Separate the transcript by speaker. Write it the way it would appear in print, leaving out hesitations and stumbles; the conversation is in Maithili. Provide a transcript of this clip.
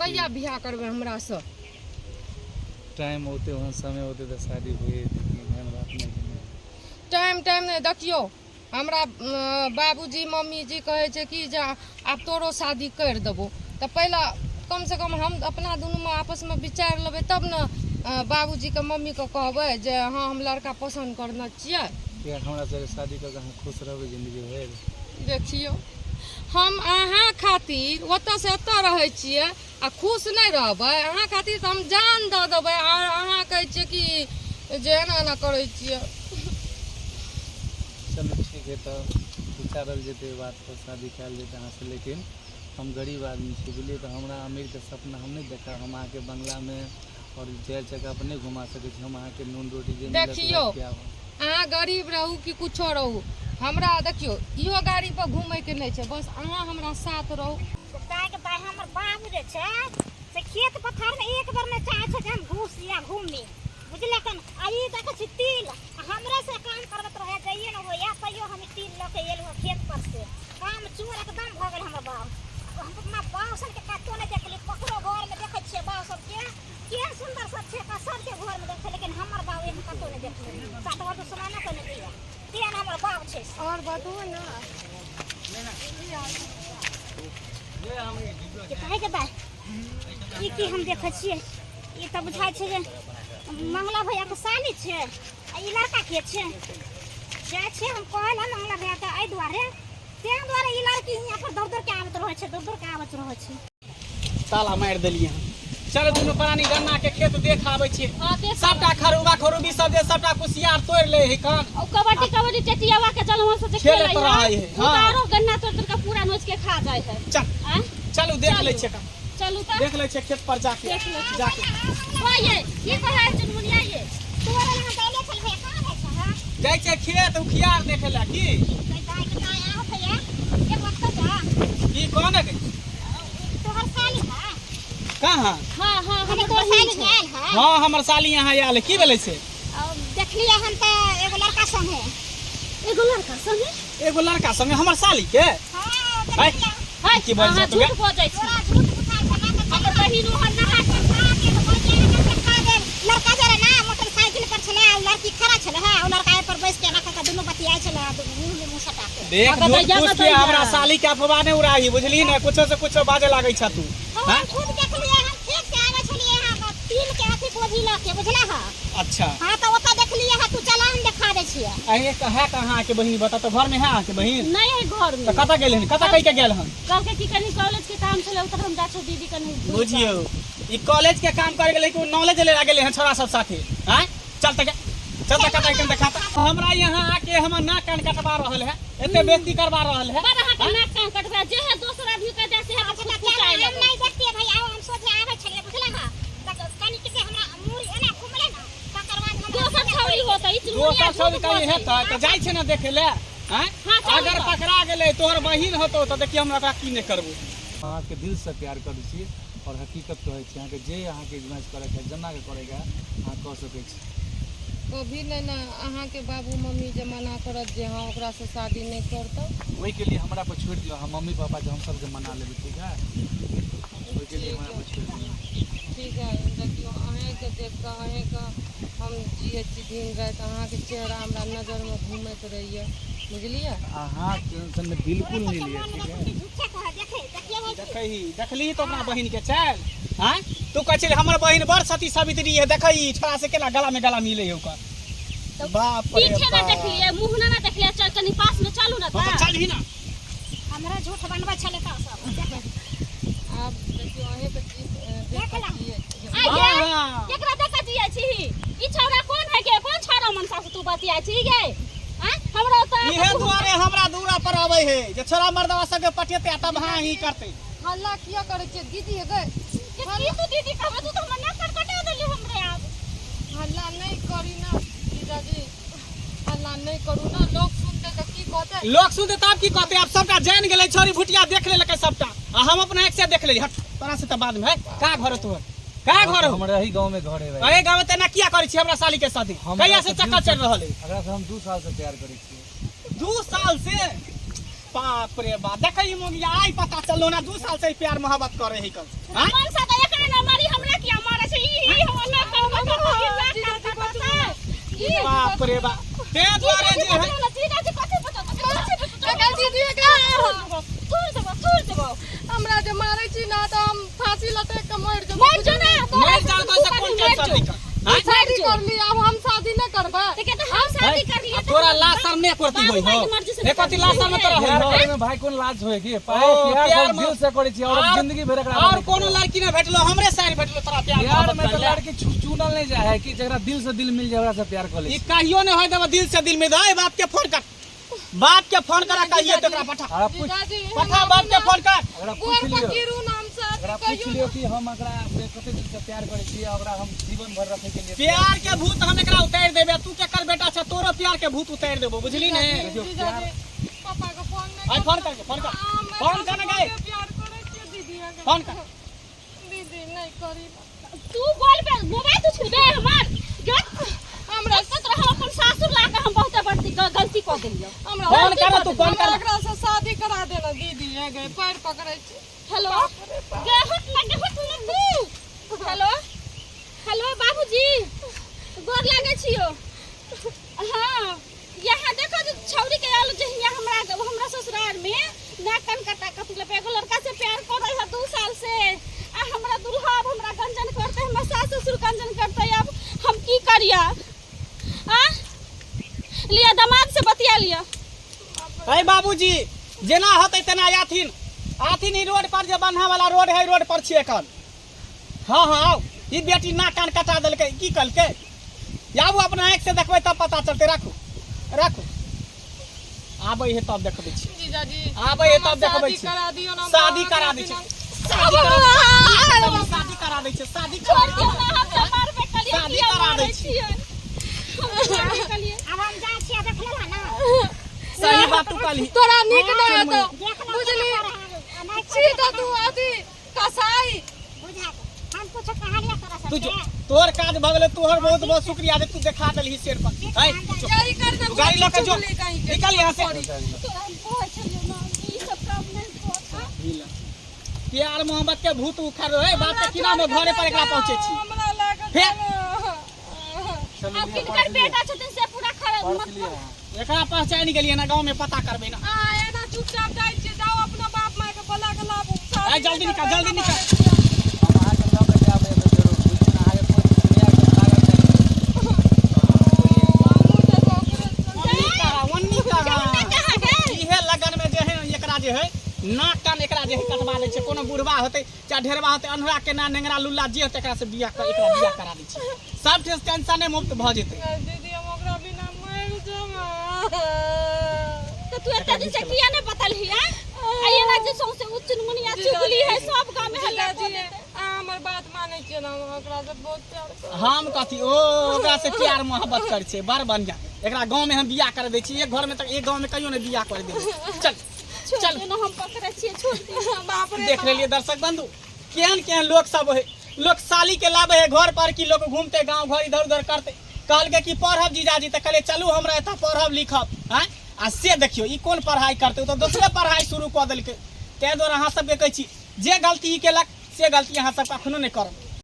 Speaker 1: कहिया बियाह करबै हमरासँ?
Speaker 2: टाइम औते, ओहन समय औते तऽ शादी होइए जेतै, एहन बात नहि छै।
Speaker 1: टाइम टाइम नहि, देखियौ हमरा बाबूजी मम्मीजी कहै छै कि जे आब तोरो शादी करि देबौ, तऽ पहिले कमसँ कम हम अपना दुनूमे आपसमे विचारि लेबै तब ने बाबूजीके मम्मीके कहबै जे हँ हम लड़का पसन्द करने छियै।
Speaker 2: किया हमरा सबके शादी कऽ के अहाँ खुश रहबै जिन्दगी भरि?
Speaker 1: देखियौ हम अहाँ खातिर ओतऽसँ एतऽ रहै छियै आ खुश नहि रहबै? अहाँ खातिर तऽ हम जान दऽ देबै, आर अहाँ कहै छियै कि जे एना एना करै छियै।
Speaker 2: चलू ठीक है, तऽ विचारल जेतै ओहि बात पर, शादी कयल जेतै अहाँसँ। लेकिन हम गरीब आदमी छी, बुझलियै? तऽ हमरा अमीरके सपना हम नहि देखब। हम अहाँके बंगलामे आओर चारि चक्का पर नहि घुमा सकै छी। हम अहाँके नून रोटी जे मिलत
Speaker 1: देखियौ
Speaker 2: वएह खियाबब।
Speaker 1: अहाँ गरीब रहू कि कुछो रहू, हमरा देखियौ इहो गाड़ी पर घूमैके नहि छै, बस अहाँ हमरा साथ रहू।
Speaker 3: दाइके दाइ, हमर बाबू जे छै से खेत पथारमे एक बेर नहि चाहै छै जे हम घुस या घूमी, बुझलखन? आ ई देखै छी तिल, आ हमरे से काम करबैत रहै, जाइए ने होइए, तैयो हम ई तिल लऽ के एलहुँ हँ खेत पर से। काम चोर एकदम भऽ गेल हमर बाप। हम अपना बाप सनके कतहु नहि देखली। ककरो घरमे देखै छियै बाप सबके केहन सुन्दर सब छै, सबके घरमे देखै, लेकिन हमर बाप एहन कतहु नहि देखली। सात बार तऽ सुनाना के नहि दिया, तेहन हमर बाप छै।
Speaker 1: आओर बतबू ने।
Speaker 3: के कहै के दाइ, ई की हम देखै छियै? ई तऽ बुझाइ छै जे मंगला भैयाके साली छै। आ ई लड़का के छै? जाइ छै हम कहै लए मंगला भैयाके। एहि दुआरे, ताहि दुआरे ई लड़की हियाँ पर दौड़ दौड़ के आबैत रहै छै, दौड़ दौड़ के आबैत रहै छै।
Speaker 4: ताला मारि देलियै हन। चल दुनू प्राणी गन्ना के खेत देख आबै छियै।
Speaker 5: हाँ, देख।
Speaker 4: सबटा खरूबा खरूबी सब जे सबटा कुसियार तोड़ि लै है कान।
Speaker 5: ओ कबड्डी कबड्डी टेटियावा के जलवा से जे
Speaker 4: खेलैत
Speaker 5: खेलै
Speaker 4: रहै
Speaker 5: है,
Speaker 4: है,
Speaker 5: ओ
Speaker 4: हाँ।
Speaker 5: तऽ आरो गन्ना तोड़ तोड़ के पूरा नोच के खा जाइ है।
Speaker 4: चल।
Speaker 5: आँय?
Speaker 4: चलू देख लै
Speaker 5: चलू।
Speaker 4: छियै कान।
Speaker 5: चलू तऽ।
Speaker 4: देख लै छियै खेत पर जाके।
Speaker 5: देख लै छियै।
Speaker 4: जाके।
Speaker 5: ओ ये, की कहै है चुनमुनिया ये?
Speaker 3: तोरा लग जाइले छल भैया, कहाँ जाइ छै हाँ?
Speaker 4: जाइ छियै खेत उखियार देखै लए की?
Speaker 3: दाइ के दाइ, आहो भैया, एक बात कह जा।
Speaker 4: की कह ने गई?
Speaker 3: तोहर साली है?
Speaker 4: कहाँ?
Speaker 5: हाँ हाँ,
Speaker 3: अरे
Speaker 5: हमर
Speaker 3: तोहर
Speaker 5: बहिन
Speaker 3: साली
Speaker 5: छै।
Speaker 3: आयल है?
Speaker 4: हाँ, हमर साली यहाँ आयल है। की भेलै से?
Speaker 3: और देखलियै हम तऽ एगो लड़का संगे।
Speaker 5: एगो लड़का संगे?
Speaker 4: एगो लड़का संगे हमर साली के?
Speaker 3: हाँ,
Speaker 4: है?
Speaker 3: देखलियै।
Speaker 5: है,
Speaker 4: की बजै
Speaker 5: अहाँ
Speaker 4: छह तू गे?
Speaker 5: झूठ बजै छी।
Speaker 3: तोरा झूठ बुझाइ छौ ना तऽ
Speaker 5: हमर बहिन ओहन नहा के
Speaker 3: खा के तऽ बजिया ने कते खा गेल। लड़का जरे ना मोटरसाइकिल पर छलै आ उ लड़की खड़ा छलै है, उ लड़का एहि पर बैस के एना कऽ के दुनू बतियाइ छलै आ दुनू मुँह में मुँह सटा के।
Speaker 4: देख,
Speaker 5: अगर
Speaker 4: झूठ
Speaker 5: दैया
Speaker 4: फूस के
Speaker 5: दैया।
Speaker 4: हमरा साली के अफवाह नहि उड़ाही, बुझली ने? कुछो से कुछो बाजे लागै छ तू।
Speaker 3: हम
Speaker 4: हाँ?
Speaker 3: खुद देखलियै, हम खेत से आबै छलियै हँ तिल के अथी बोझी लऽ के, बुझला हँ?
Speaker 4: अच्छा।
Speaker 3: हाँ, तऽ ओतऽ देखलियै हँ। तू चला, हम देखा दै छियै।
Speaker 4: अहे है कहाँ अहाँके बहिन? बता तऽ, घर में है अहाँके बहिन?
Speaker 5: नहि है घर में।
Speaker 4: तऽ कतऽ गेल हन? कतऽ कहि के गेल हन?
Speaker 5: कहलकै कि कनि कॉलेज के काम छलै उधर हम जाइ छौ दीदी, कनि
Speaker 4: बुझियौ, ई कॉलेज के काम करे गेलै कि ओ नॉलेज ले गेलै हन छोरा सब साथे? आँय, चल तऽ, चल तऽ, कतऽ कन देखा तऽ। हमरा यहाँ आके हमर नाक कान कटवा रहल है, एते बेइज्जती करवा रहल है।
Speaker 5: पर अहाँके नाक कान कटबा जे है, दोसर आदमी के जाय से
Speaker 3: अच्छा,
Speaker 5: अहाँके
Speaker 3: तऽ
Speaker 5: फुचाइ
Speaker 3: हम
Speaker 5: लगै।
Speaker 3: नहि देखतियै भैया, हम सोझे आबै छलियै, बुझला हँ? तऽ कनि के हमरा मूड़ी एना घुमलै ने, तकर बाद हमरा
Speaker 5: दोसर छौड़ी होतै ई चुनमुनिया।
Speaker 4: दोसर छौड़ी
Speaker 5: झूठ
Speaker 4: कहीं
Speaker 5: बजै।
Speaker 4: हेतै तऽ जाइ छै ने देखे ले। आँय?
Speaker 5: हाँ, चलू
Speaker 4: अगर
Speaker 5: तऽ।
Speaker 4: पकड़ा गेलै, तोहर बहिन होतौ तऽ देखिए हम ओकरा की नहि करबो।
Speaker 2: अहाँके दिलसँ प्यार करै छी आओर हकीकत कहै छी अहाँके, जे अहाँके इग्नोर करैके है, जेनाके करैके है, अहाँ कऽ सकै छी।
Speaker 1: कभी नहि ने अहाँके बाबू मम्मी जे मना करत जे हँ ओकरासँ शादी नहि करतौ।
Speaker 2: ओहिके लिए हमरा पर छोड़ि दियौ। हम मम्मी पापा जे हम सबके मना लेबै, ठीक है? ओहिके लिए हमरा पर छोड़ि दियौ।
Speaker 1: ठीक है। देखियौ, अहीँके देख कऽ, अहीँके हम जियै छी दिन राति। अहाँके चेहरा हमरा नजरमे घूमैत रहैए, बुझलियै?
Speaker 2: अहाँ टेंशन में बिल्कुल नहीं लिअ, ठीक है?
Speaker 3: झूठे कह, देखे देखिए भाई।
Speaker 4: देखही, देखली तो अपना बहिन के चल? आँय, तू कहै छली हमर बहिन बड़ सती सावित्री है, देखही छोरा से केना गला में गला मिले है ओकर। बाप रे
Speaker 5: पीछे ना
Speaker 4: बाप।
Speaker 5: देखलिए, मुँह ना ना देखलिए। चल, कनि पास में चलू ना।
Speaker 4: हाँ,
Speaker 5: तऽ
Speaker 4: तऽ चलही ना।
Speaker 3: हमरा झूठ बनबै छलै तऽ सब देखे।
Speaker 1: आब देखियौ, अहीँके चीज देख कऽ जियै छी।
Speaker 5: आ गे,
Speaker 4: हाँ।
Speaker 5: केकरा देख जियै छी? ई छौड़ा कोन है गे? कोन छौड़ा मनसा से तू बतियाइ छी गे? आँय, हमरा ओतऽ
Speaker 4: इहे दुआरे हमरा दूरा पर अबै है जे छोरा मर्दवा सबके पटेते आ तब हाँ ही करते।
Speaker 1: हल्ला किया करै छियै दीदी गे?
Speaker 5: की तू दीदी कहबै? तू तऽ हमर नाक कान कटा देली हमरे आब।
Speaker 1: हल्ला नहि करी ना जीजाजी, हल्ला नहि करू ना, लोक सुनतै तऽ की कहतै?
Speaker 4: लोक सुनते तब की कहते? आब सबटा जान गेलै, छोरी भुटिया देख लेलकै सबटा आ हम अपना एक से देख लेली। हट, तोरा से तऽ बाद में है। का घर है तोहर? का घर हो?
Speaker 2: हमर एही गाँव में घर है भाई।
Speaker 4: अरे गाँव में तेना किया करै छी हमरा साली के शादी?
Speaker 2: हमरा
Speaker 4: कहिया से
Speaker 2: तऽ
Speaker 4: चक्कर
Speaker 2: दिल
Speaker 4: चलि रहल है?
Speaker 2: एकरा से हम 2 साल से प्यार करै छियै।
Speaker 4: 2 साल से? बाप रे बाप, देखै ई मोगिया आइ पता चललो ना 2 साल से ई प्यार मोहब्बत करे है कल। हाँ?
Speaker 5: मनसा तऽ एकरा ना मारी, हमरा किया मारे छै? ई ई हमर नाक कान कटतै, ई नाक कान कटतै। ई
Speaker 4: बाप रे बाप, ते दुआरे जे है
Speaker 5: जीजाजी कथी बतौतै? कथी बतौतै?
Speaker 1: एकर दीदी एकरा
Speaker 5: थोड़ देबो, थोड़ देबो।
Speaker 1: हमरा जे मारै छी ना तऽ हम फांसी लटक के मरि जेबै।
Speaker 5: मर जो ना।
Speaker 4: मरि जाओ तो ऐसा कोन टेंशन नहीं कर। हाँ?
Speaker 1: शादी कर ली, आब हम शादी नहि करबै।
Speaker 5: तऽ के तऽ हम शादी कर लिए।
Speaker 4: आ तोरा लाज शर्म नहीं करती होई हो? एको ती लाज शर्म तोरा होई
Speaker 2: प्यार
Speaker 4: हो?
Speaker 2: करे में भाई कोन लाज होय की?
Speaker 4: ओ,
Speaker 2: प्यार
Speaker 4: प्यार
Speaker 2: सब
Speaker 4: में-
Speaker 2: दिल से करे छी और जिंदगी भर एकरा
Speaker 4: और कोनो लड़की ने भेटलो, हमरे साइड भेटलो तोरा प्यार
Speaker 2: प्यार
Speaker 4: मोहब्बत
Speaker 2: में तो
Speaker 4: करे ला।
Speaker 2: लड़की चुनल नहीं जाए है कि जकरा दिल से दिल मिल जाए ओकरा से प्यार कर ले।
Speaker 4: ई कहियो नहीं होय देबो दिल से दिल में। दे बाप के फोन कर, बाप के फोन करा, कहिए तो एकरा पठा।
Speaker 2: अगर पूछ
Speaker 1: जीजाजी,
Speaker 4: पठा, बाप के फोन कर।
Speaker 2: अगर
Speaker 1: गोर
Speaker 2: पूछ
Speaker 1: पर
Speaker 2: लियो,
Speaker 1: गिरू नाम से
Speaker 2: अगर पूछ लियो कि हम एकरा से कते दिल से प्यार करे छी, ओकरा हम जीवन भर रखे के लिए।
Speaker 4: प्यार के भूत हम एकरा उतारि देबे। तू केकर बेटा छ, तोरो प्यार के भूत उतारि देबो, बुझली ने?
Speaker 2: देखियो,
Speaker 1: जीजाजी, पापा के फोन नहीं।
Speaker 4: आइ फोन कर, फोन कर, फोन कर ने गई।
Speaker 1: प्यार करे छियै दीदी अहाँके।
Speaker 4: फोन कर।
Speaker 1: दीदी नहीं करी।
Speaker 5: तू बोल पे मोबाइल तू छू दे हमर गत।
Speaker 1: हमरा
Speaker 5: तोरा हम अपन सासुर ला के हम बहुते बड़ गलती कऽ देलियौ।
Speaker 1: हमरा
Speaker 4: फोन कर, तू फोन कर।
Speaker 1: हमरा एकरा से शादी करा देना दीदी, हे गए पैर पकड़ै छी।
Speaker 5: हेलो, गे हट ना, गे हट ना तू। हेलो हेलो, बाबूजी गोर लागै छियो। हाँ, यहाँ देखो जे छौरी के आयल जे हियाँ हमरा हमरा ससुराल में नाक कान कटा कथी लेबै। एगो लड़का से प्यार करै है 2 साल से, आ हमरा दुल्हा अब हमरा गंजन करतै, हमरा सास ससुर गंजन करतै। अब हम की करिया? आ लिया दामाद से बतिया लिया।
Speaker 4: अरे बाबूजी, जेना होतै तेना आथिन, आथिन। ई रोड पर जे बन्हा वाला रोड है, रोड पर छियै एखन। हाँ हाँ, आउ। ई बेटी नाक कान कटा देलकै, की कहलकै? आबू, अपना आँखि से देखबै तब पता चलतै। राखू राखू, आबै है तब देखबै छी।
Speaker 1: जीजाजी,
Speaker 4: आबै है तब
Speaker 1: हमरा
Speaker 4: देखबै
Speaker 1: शादी
Speaker 4: छी।
Speaker 1: करा दियौ ना।
Speaker 4: शादी करा दै छै, शादी करा दै छै, शादी करा दै छै, शादी करा
Speaker 5: छोड़ दियौ ना, हम तऽ मारबे कलियै।
Speaker 4: शादी
Speaker 5: किया
Speaker 4: करा दै
Speaker 5: मारै
Speaker 4: छी।
Speaker 5: छियै? हम तऽ मारबे कलियै।
Speaker 3: आब हम जाइ छियै, देख लेला ना।
Speaker 4: सही बात तू कहली।
Speaker 1: तोरा नीक नहि हेतौ।
Speaker 3: देख लो।
Speaker 1: बुझली?
Speaker 3: केना करै है, आ नहि
Speaker 1: छी तऽ तू अथी कसाई।
Speaker 3: बुझा दे। हम कुछ कहलियै तोरा
Speaker 4: तू जो,
Speaker 3: सबके?
Speaker 4: तोहर काज भऽ गेलै। तोहर बहुत बहुत शुक्रिया जे तू देखा देलही शेर पर। है, जो,
Speaker 1: यही कर दे।
Speaker 4: तू गाड़ी लऽ के जो,
Speaker 1: चुगली कहीं के।
Speaker 4: निकल यहाँ से।
Speaker 5: तोरा हम कहै छलियौ ना, ई सब काम नहि कर।
Speaker 4: प्यार मोहब्बत के भूत उखड़ रहे बाप के किना में, घरे पर एकरा पहुंचे छी।
Speaker 1: हमरा लागत
Speaker 4: फेर?
Speaker 2: चलू,
Speaker 5: आब
Speaker 2: लिअ,
Speaker 5: किनकर
Speaker 2: पर्स लिअ।
Speaker 5: बेटा छथिन से पूरा खराब
Speaker 2: पर्स
Speaker 5: मत
Speaker 2: लिअ अहाँ।
Speaker 4: एकरा पहचानि गेलियै ना, गाँव में पता करबै ना।
Speaker 1: आ एना चुपचाप जाइ छियै, जाउ अपना बाप माय के बोला के लाबू।
Speaker 4: आइ जल्दी निकल, जल्दी निकल।
Speaker 2: हम अहाँके लऽ के जायब एगो जरूर, बुझलियै ने? अहाँके कोन दुनिया के लागल छै।
Speaker 4: ओन्नी कहाँ, ओन्नी कहाँ?
Speaker 5: कहाँ गेल?
Speaker 4: इहे लगन में जे है एकरा जे है नाक कान एकरा जे है कटवा दै छै। कोनो बुढ़वा होतै चाहे ढेरवा होतै, अन्हरा के ना नेंगरा लुल्ला जे होतै, एकरा से बियाह कर, एकरा बियाह करा दै छै, सब टेंशने मुक्त भऽ जेतै।
Speaker 1: दीदी, हम ओकरा बिना मरि जेबै।
Speaker 5: तऽ तू एते दिन से किया नहि बतलही? आ आ एना जे सौंसे उ चुनमुनिया चुगली है, सब गाँव में हल्ला
Speaker 1: जीजाजी,
Speaker 5: कऽ देतै।
Speaker 1: अहाँ हमर बात मानै छियै ने? हम ओकरा से बहुत प्यार करै।
Speaker 4: हम कथी, ओ ओकरा से प्यार मोहब्बत करै छै, बड़ बढ़िया। एकरा गाँव में हम बियाह कर दै छी। एक घर में तक, एक गाँव में कहियो नहि बियाह कर देबै। चल
Speaker 5: छोड़
Speaker 4: चल।
Speaker 5: दियौ ना, हम पकड़ै छियै, छोड़ दियौ।
Speaker 1: बाप रे।
Speaker 4: देख लेलिए दर्शक बंधु, केहन केहन लोग सब है। लोग साली के लाबे है घर पर कि लोग घूमते गांव घर इधर उधर करते। कहलकै कि पढ़ब जीजाजी, तऽ कहलियै चलू हमरा एतऽ पढ़ब लिखब। आँय, आ से देखियौ ई कोन पढ़ाइ करतै, ओ तऽ दोसरे पढ़ाइ शुरू कऽ देलकै। ताहि दुआरे अहाँ सबके कहै छी, जे गलती ई केलक से गलती अहाँ सब कखनो नहि करब।